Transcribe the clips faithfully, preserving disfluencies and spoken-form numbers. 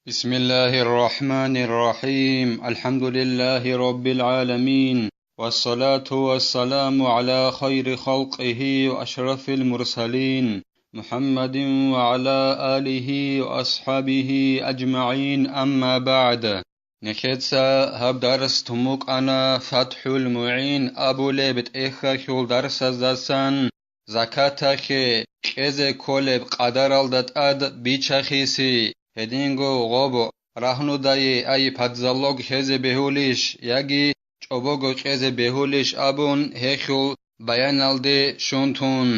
بسم الله الرحمن الرحيم. الحمد لله رب العالمين. والصلاة والسلام على خير خلقه وأشرف المرسلين محمد وعلى آله وأصحابه أجمعين. أما بعد. Нехеца гьаб дарс тумукъана ФатхӀул МугӀин абулеб тӀехьалъул дарсаздасан, закатахъе кьезе кколеб къадаралда тӀад бичахиси, гьединго гъоб рагьнудае, ай, подзалог лъезе бегьулищ яги чӀобого кьезе бегьулищ абун, гьелъул баяналде щун тун.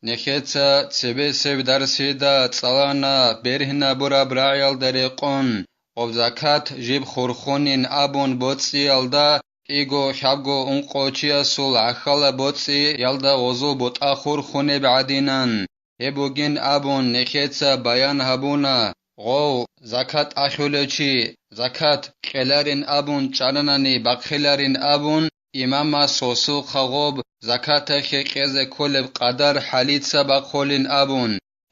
Нехеца цебесеб дарсида цӀалана бергьинабураб рагӀиялда рекъон, гъоб закат жиб хурхунин абун боцӀиялда, кӀиго, лъабго, ункъо чиясул гӀахьалаб боцӀиялда гъозул бутӀа хурхунеб гӀадинан. Гьеб бугин абун нехеца баян гьабуна, гъов закат ахӀулев чи, закат кьеларин абун чӀананани бахъиларин абун, имамас гъосухъа гъоб закатахъе кьезе кколеб къадар хӀалица бахъулин абун,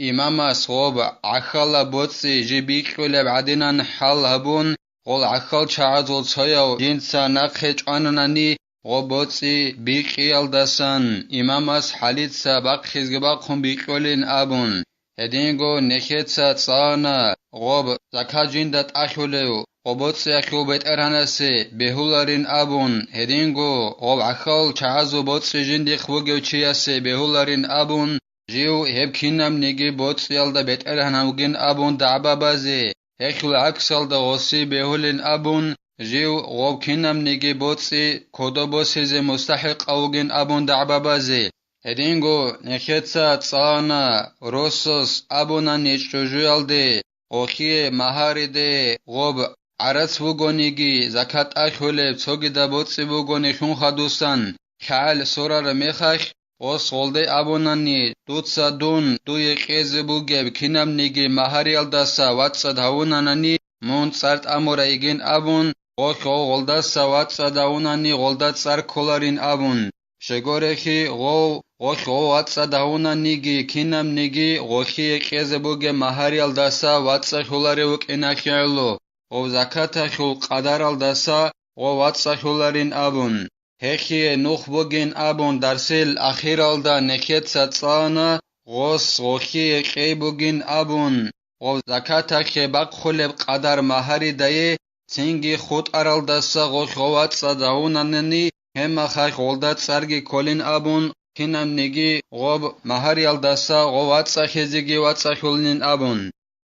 имамас гъоб гӀахьалаб боцӀи жиб бикьулеб гӀадинан хӀал гьабун, гъол гӀахьал чагӀазул цояв жинца нахъе чӀвананани, гъоб боцӀи бикьиялдасан имамас хӀалица бахъизги бахъун бикьулин абун. Гьединго нехеца цӀана гъоб закат жинда тӀалъулев, гъоб боцӀиялъул бетӀергьанасе бегьуларин абун, гьединго гъоб гӀахьал чагӀазул боцӀи жиндихъ бугев чиясе бегьуларин абун, жив гьеб кинабниги боцӀиялда бетӀергьан вугин абун дагӀба базе, гьелъул гӀаксалда гъоси бегьулин абун, жив гъоб кинабниги боцӀи кодо босизе мустахӀикъав вугин абун дагӀба базе. Гьединго нехеца цӀана росас абунани чӀужуялде, гъохие магьариде гъоб гӀарац бугониги, закат ахӀулеб цогидаб боцӀи бугони хьун хадусан, лъагӀел сорараб мехалъ, гъос гъолде абунани, дуца дун дуе кьезе бугеб кинабниги магьариялдаса вацӀцӀад гьавунанани, мун цӀар тӀамурай йигин абун, гъолъ гъов гъолдаса вацӀцӀад гьавунани гъолда цӀар кколарин абун. Щегорехи гъов, гъолъ гъов вацӀцӀад гьавунаниги кинабниги гъолъие кьезе бугеб магьариялдаса вацӀцӀалъуларев вукӀиналъе гӀоло, гъов закаталъул къадаралдаса гъов вацӀцӀалъуларин абун. Гьелъие нух бугин абун дарсил ахиралда нехеца цӀана, гъос гъолъие кьей бугин абун, гъов закаталъе бахъулеб къадар магьаридае, цинги хутӀаралдаса гъолъ гъов вацӀцӀад гьавунанани, гьебмахалъ гъолда цӀарги кколин абун, кинабниги гъоб магьариялдаса гъов вацӀцӀалъизеги вацӀцӀалъулин абун.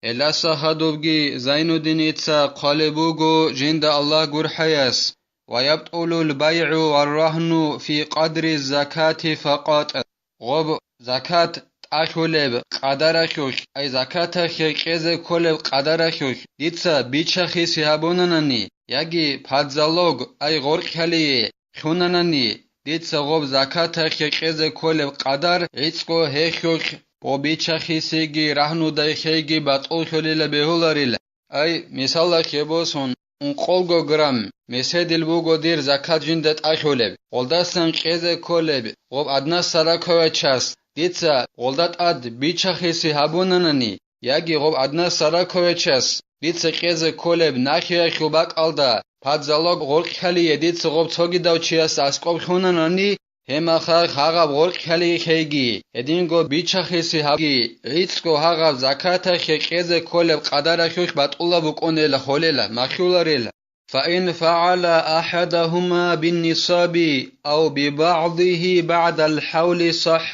Гьелдаса хадубги Зайнуддиница хъвалеб буго жинда Аллагь гурхӀаяс: «Ва ябтӀулул байгӀу ва рагьну фи къадри закати факъат». Гъоб закат тӀалъулеб къадаралъулъ, ай закаталъе кьезе кколеб къадаралъулъ дица бичахиси гьабунанани, яги подзалог, ай гъоркьалие лъунанани, дица гъоб закаталъе кьезе кколеб къадар гӀицӀго гьелъулъ гъоб бичахисиги рагьнудайхейги батӀуллъулила бегьуларила. Ай, мисалалъе босун, ункъолго грамм меседил буго дир закат жинда тӀалъулеб, гъолдасан кьезе кколеб гъоб одна сороковая часть дица гъолда тӀад бичахиси гьабунанани, яги гъоб одна сороковая часть дица кьезе кколеб нахиялъул бакӀалда подзалог гъоркьалие дица гъоб цогидав чиясда аскӀоб лъунанани, гьебмахалъ гьагъаб гъоркьалиехейги, гьединго бичахиси гьабги, гӀицӀго гьагъаб закаталъе кьезе кколеб къадаралъулъ батӀулаб букӀунела, холела, махьуларела. فإن فعل أحدهما بالنصاب أو ببعضه بعد الحول صح.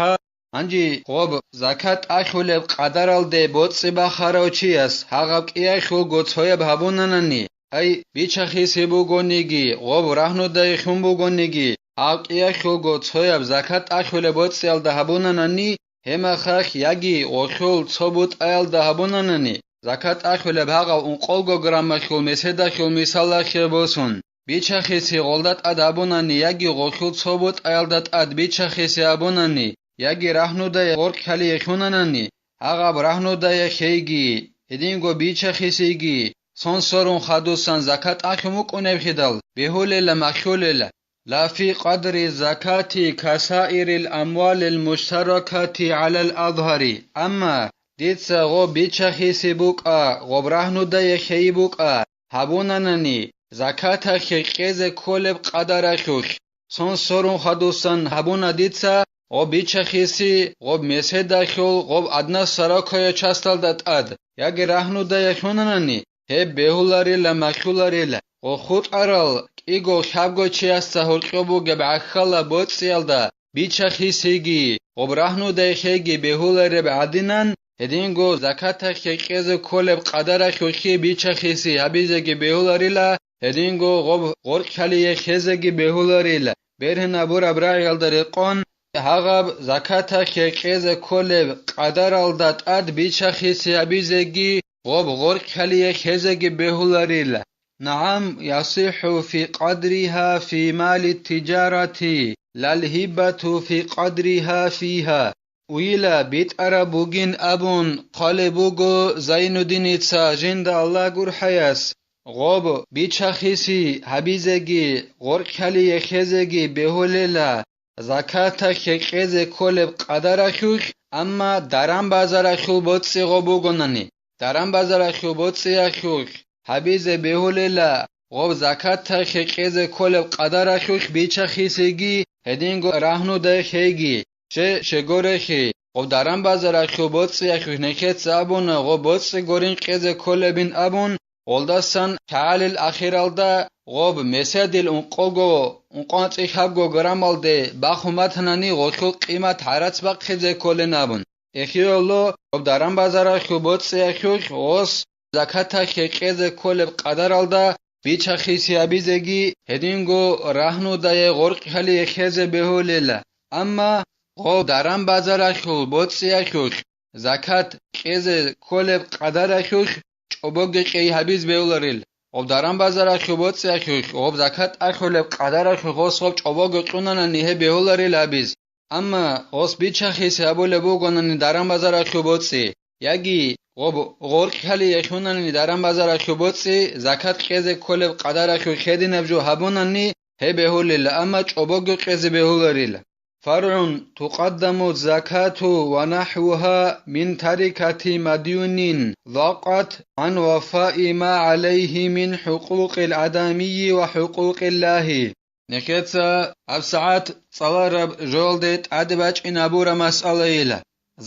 Гьанже гъоб закат тӀалъулеб къадаралде боцӀи бахарав чияс гьагъаб кӀиялъулго цояб гьабунанани, ай, бичахиси бугониги, гъоб рагьнудайхун бугониги, гьаб кӀиялъулго цояб закат тӀалъулеб боцӀиялда гьабунанани, гьебмахалъ яги гъолъул цо бутӀаялда гьабунанани, закат тӀалъулеб гьагъав ункъолго граммалъул меседалъул мисалалъе босун, бичахиси гъолда тӀад гьабунани яги гъолъул цо бутӀаялда тӀад бичахиси гьабунани, яги рагьнудае гъоркьалие лъунанани, гьагъаб рагьнудае хейги, гьединго бичахисиги, сон сорун хадусан закат тӀалъун вукӀунебхидал, бегьулела, махьулела. لا في قدر الزكاة كسائر الأموال المشتركة على الأظهر. Амма дица гъоб бичахиси букӀа, гъоб рагьнудае хейи букӀа гьабунанани, закатахъе кьезе кколеб къадаралъулъ, сон сорун хадусан гьабуна дица гъоб бичахиси, гъоб меседалъул гъоб аднас сорокая часталда тӀад, яги рагьнудае хьунанани, гьеб бегьуларила, малъуларила. Гъо хутӀарал кӀиго-лъабго чиясда гьоркьоб бугеб гӀахьалаб боцӀиялда бичахисеги, гъоб рагьнудайхеги бегьулареб гӀадинан, гьединго закатахъе кьезе кколеб къадаралъулъги бичахиси гьабизеги бегьуларила, гьединго гъоб гъоркьалие хезеги бегьуларила. Бергьин абураб рагӀиялда рекъон, гьагъаб закатахъе кьезе кколеб къадаралда тӀад бичахиси гьабизеги гъоб гъоркьалие хезеги бегьуларила. نعم، يصح في قدرها في مال التجارة، لا الهبة في قدرها فيها. Уйила битӀараб бугин абун хъвалеб буго Зайнуддиница, жинда Аллагь гурхӀаяс, гъоб бичахиси гьабизеги гъоркьалие хезеги бегьулела, закатахъе кьезе кколеб къадаралъулъ, амма даран-базаралъул боцӀи гъо бугонани, даран-базаралъул боцӀиялъулъ гьабизе бегьулела, гъоб закатахъе кьезе кколеб къадаралъулъ бичахисеги, гьединго рагьнудайхеги, че щегорехи, гъоб даран-базаралъул боцӀиялъулъ нехеца абуна, гъоб боцӀи гурин кьезе кколебин абун, гъолдасан кагӀалил ахиралда гъоб меседил ункъого, ункъоанцӀи лъабго граммалде бахун батанани, гъолъул къимат гӀарац бахъизе кколин абун. Эхиялъул гъоб даран-базаралъул боцӀиялъулъ гъос закатахъе кьезе кколеб къадаралда бичахиси гьабизеги, гьединго рагьнудае гъоркьалие хезе бегьулела. Амма гъоб даран-базаралъул боцӀиялъулъ закат кьезе кколеб къадаралъулъ чӀобоги кьей гьабиз бегьуларил. Гъоб даран-базаралъул боцӀиялъулъ гъоб закат ахӀулеб къадаралъулъ гъос гъоб чӀобого кьунанани, гьеб бегьуларил гьабиз. Амма гъос бичахиси гьабулеб бугонани даран-базаралъул боцӀи, яги гъоб гъоркьалие хьунанани даран-базаралъул боцӀи, закат кьезе кколеб къадаралъул хединаб жо гьабунани, гьеб бегьулила, амма чӀобого кьезе бегьуларила. فرع تقدم الزكاة ونحوها من تركة مديون ضاقت عن وفاء ما عليه من حقوق الآدمي وحقوق الله. Нехеца гьабсагӀат цӀалараб жоялде тӀаде бачӀин абураб масъалайила.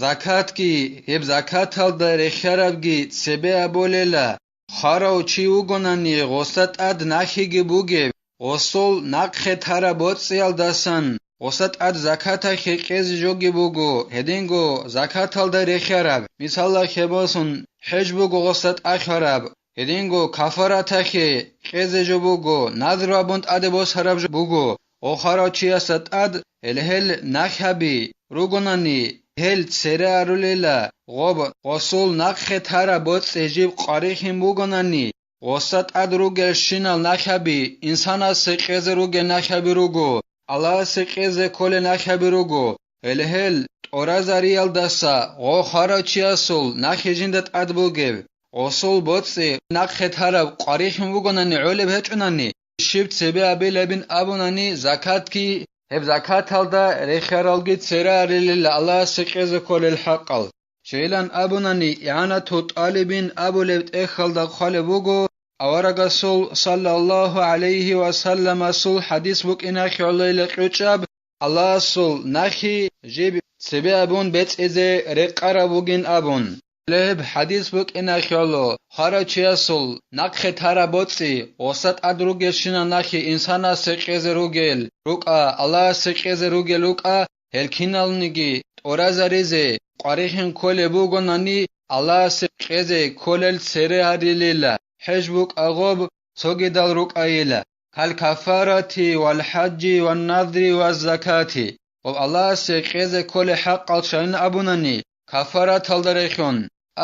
Закатги, гьеб закаталда рехьарабги цебе абулела, хварав чи вугонани гъоса тӀад нахиги бугеб, гъосул нахъе тараб боцӀиялдасан гъоса тӀад закатахъе кьезе жоги буго, гьединго закаталда рехьараб, мисалалъе босун, хӀеж буго гъоса тӀахьараб, гьединго кафаратахъе кьезе жо буго, назру абун тӀаде босараб жо буго, гъо хварав чиясда тӀад гьел-гьел нахьаби ругонани, гьел цере арулела, гъоб гъосул нахъе тараб боцӀи жиб къварихьин бугонани, гъоса тӀад ругелщинал нахьаби инсанасе кьезе ругел нахьаби руго, Аллагьасе кьезе кколел нахьаби руго, гьел-гьел тӀоразариялдаса гъо хварав чиясул нахьи жинда тӀад бугеб, гъосул боцӀи нахъе тараб къварихьун бугонани гӀолеб гьечӀунани, щиб цебе абилебин абунани, закатги, гьеб закаталда рехьаралги цере арилел Аллагьасе кьезе кколел хӀакъал. Щайилан абунани, ИгӀанату тӀалибин абулеб тӀехьалда хъвалеб буго, аварагасул саллаллагьу гӀалайгьи ва салламасул хӀадис букӀиналъе гӀолойила кьучӀаб, Аллагьасул нахьи жиб цебе абун бецӀизе рекъараб бугин абун. Гьеб хӀадис букӀиналъе гӀоло, хварав чиясул нахъе тараб боцӀи гъоса тӀад ругелщинал нахьи инсанасе кьезе ругел рукӀа, Аллагьасе кьезе ругел рукӀа, гьел киналниги тӀоразаризе къварихьин кколеб бугонани, Аллагьасе кьезе кколел цере гьарилила, хӀеж букӀа гъоб, цогидал рукӀайила, кал кафарати вал хӀажжи ван назри ваз закати. Гъоб Аллагьасе кьезе кколей хӀакъал щайин абунани, кафараталда рехьун,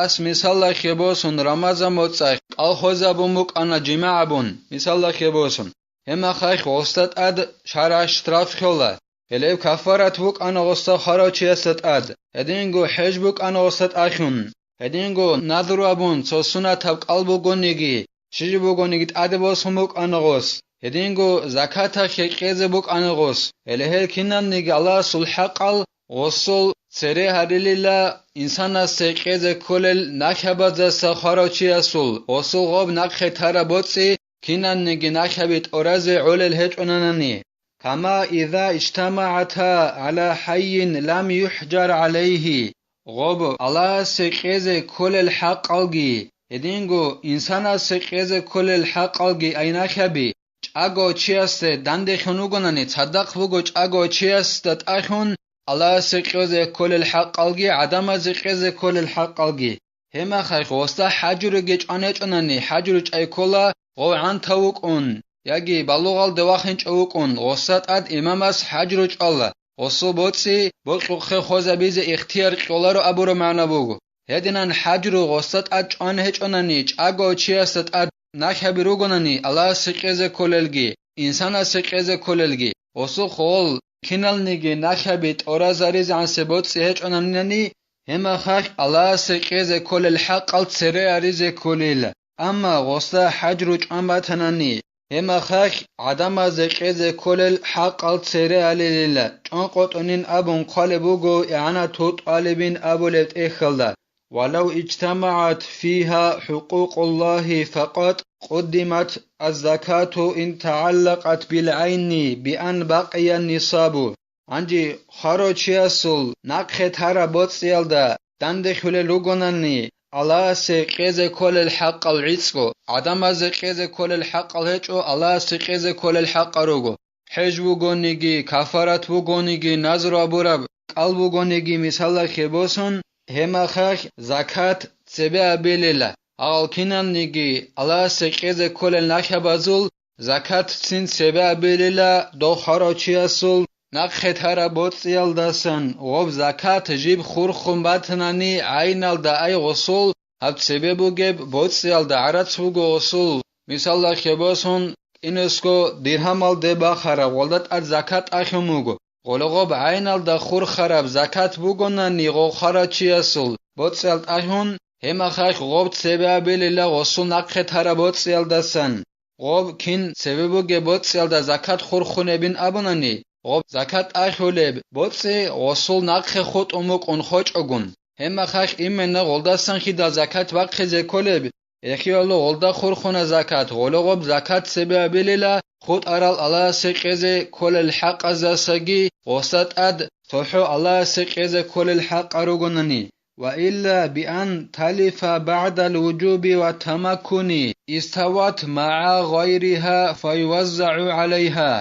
ас мисаллахъе босун Рамазан моцӀалъ кӀал хвезабун букӀана жимагӀ абун, мисаллахъе босун. Гьеб мехалъ гъоста тӀад шаргӀалъ штраф кьола. Гьелеб кафарат букӀана гъоста хварав чиясда тӀад, гьединго хӀеж букӀана гъоста тӀалъун, гьединго назру абун цо сунатаб кӀал бугониги, щиб жо бугониги тӀаде босун букӀана гъос, гьединго закаталъе кьезе букӀана гъос, гьеле гьел киналниги Аллагьасул хӀакъал гъосул цере гьарилила, инсанасе кьезе кколел нахьабаздаса хварав чиясул гъосул гъоб нахъе тараб боцӀи киналниги нахьаби тӀоразе гӀолел гьечӀонанани. Кама иза иджтамагӀата гӀала хӀаййин лам юхӀжар гӀалайгьи, гъоб Аллагьасе кьезе кколел хӀакъалги, гьединго инсанасе кьезе кколел хӀакъалги ай нахьаби, чӀаго чиясде дандехьун вугонани, цадахъ буго чӀаго чиясда тӀахьун, Аллагьасе кьезе кколел хӀакъалги, гӀадамазе кьезе кколел хӀакъалги. Гьебмехалъ гъосда хӀажруги чӀван гьечӀонани, хӀажру чӀай ккола гъов гӀантав вукӀун, яги балугъалде вахинчӀев вукӀун, гъосда тӀад имамас хӀажру чӀвала, гъосул боцӀи бокьухъе хвезабизе ихтияр кьоларо абураб магӀна буго. Гьединан хӀажру гъосда тӀад чӀван гьечӀонани, чӀаго чиясда тӀад нахьаби ругонани, Аллагьасе кьезе кколелги, инсанасе кьезе кколелги, гъосухъ гъол киналниги нахьаби тӀоразаризегӀансе боцӀи гьечӀонанинани, гьебмехалъ Аллагьасе кьезе кколел хӀакъал цере гьаризе кколила. Амма гъосда хӀажру чӀван батанани, гьебмехалъ гӀадамазе кьезе кколел хӀакъал цере гьалилила, чӀванкъотӀунин абун хъвалеб буго игӀанатул тӀалибин абулеб тӀехьалда: «Ва лав иджтамагӀат фигьа хӀукъукъуллагьи факъат къуддимат аззакату ин тагӀаллакъат бил гӀайни биан бакъия нисабу». Гьанже хварав чиясул нахъе тараб боцӀиялда дандехьулел ругонани, Аллагьасе кьезе кколел хӀакъал гӀицӀго, гӀадамазе кьезе кколел хӀакъал гьечӀо, Аллагьасе кьезе кколел хӀакъал руго. ХӀеж бугониги, кафарат бугониги, назру абураб кӀал бугониги мисалалъе босун, гьебмехалъ закат цебе абилила. Гьал киналниги Аллагьасе кьезе кколел нахьабазул закатцин цебе абилила, дов хварав чиясул нахъе тараб боцӀиялдасан гъоб закат жиб хурхун батанани, гӀайналда ай гъосул гьаб цебе бугеб боцӀиялда гӀарац буго гъосул, мисалалъе босун, кинисго диргьамалде бахараб, гъолда тӀад закат тӀахьун буго. Гъоло гъоб гӀайналда хурхараб закат бугонани гъов хварав чиясул боцӀиял тӀахьун, гьебмехалъ гъоб цебе абилила гъосул нахъе тараб боцӀиялдасан. Гъоб кин цебе бугеб боцӀиялда закат хурхунебин абунани, гъоб закат тӀахьулеб боцӀи гъосул нахъе хутӀун букӀун хочӀогун. Гьебмехалъ именно гъолдасан хидал закат бахъизе кколеб, эхиялъул гъолда хурхуна закат, гъоло гъоб закат цебе абилила хутӀарал Аллагьасе кьезе кколел хӀакъаздасаги гъосда тӀад цохӀо Аллагьасе кьезе кколел хӀакъа ругонани. Ва илла биан талифа багӀдал вужуби ва тамаккуни истават магӀа гъайригьа фаюваззагӀу гӀалайгьа.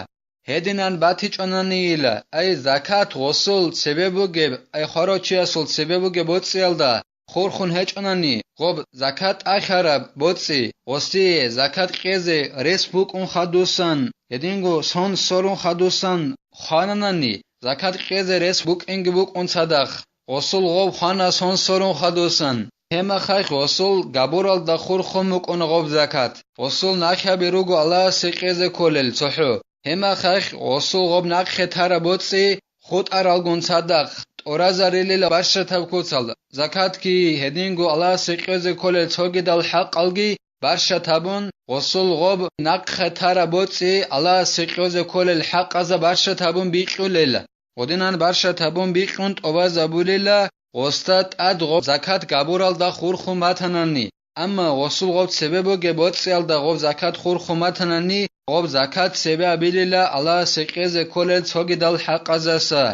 Гьединан батичӀонанийила, ай закат гъосул цебе бугеб, ай хварав чиясул цебе бугеб боцӀиялда хурхун гьечӀонани, гъоб закат тӀахьараб боцӀи гъосие закат кьезе рес букӀун хадусан, гьединго сон сорун хадусан хвананани, закат кьезе рес букӀинги букӀун цадахъ, гъосул гъоб хвана сон сорун хадусан. Гьебмехалъ гъосул габуралда хурхун букӀуна гъоб закат. Гъосул нахьаби руго Аллагьасе кьезе кколел цохӀо. Гьебмехалъ гъосул гъоб нахъе тараб боцӀи хутӀаралгун цадахъ тӀоразарилила барщатаб куцал, закатги гьединго Аллагьасе кьезе кколел цогидал хӀакъалги барщат гьабун, гъосул гъоб нахъе тараб боцӀи Аллагьасе кьезе кколел хӀакъазда барщат гьабун бикьулела. Гъодинан барщат гьабун бикьун тӀобазабулела, гъосда тӀад гъоб закат габуралда хурхун батанани. Амма гъосул гъоб цебе бугеб боцӀиялда гъоб закат хурхун батанани, гъоб закат цебе абилила Аллагьасе кьезе кколел цогидал хӀакъаздаса.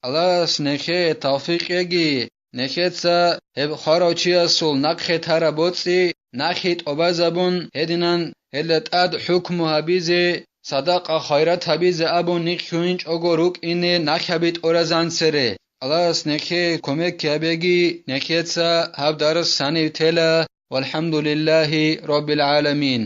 Аллагьас нехее тавфикъ кьеги, нехеца гьеб хварав чиясул нахъе тараб боцӀи нахъе тӀобазабун гьединан, гьелда тӀад хӀукму гьабизе, садакъа-хайрат гьабизе абун нихьуинчӀого рукӀине нахьаби тӀоразан цере. Аллагьас нехее кумек гьабеги, нехеца гьаб дарс гьанив тела. Валхамдулиллагьи раббил гӀаламин.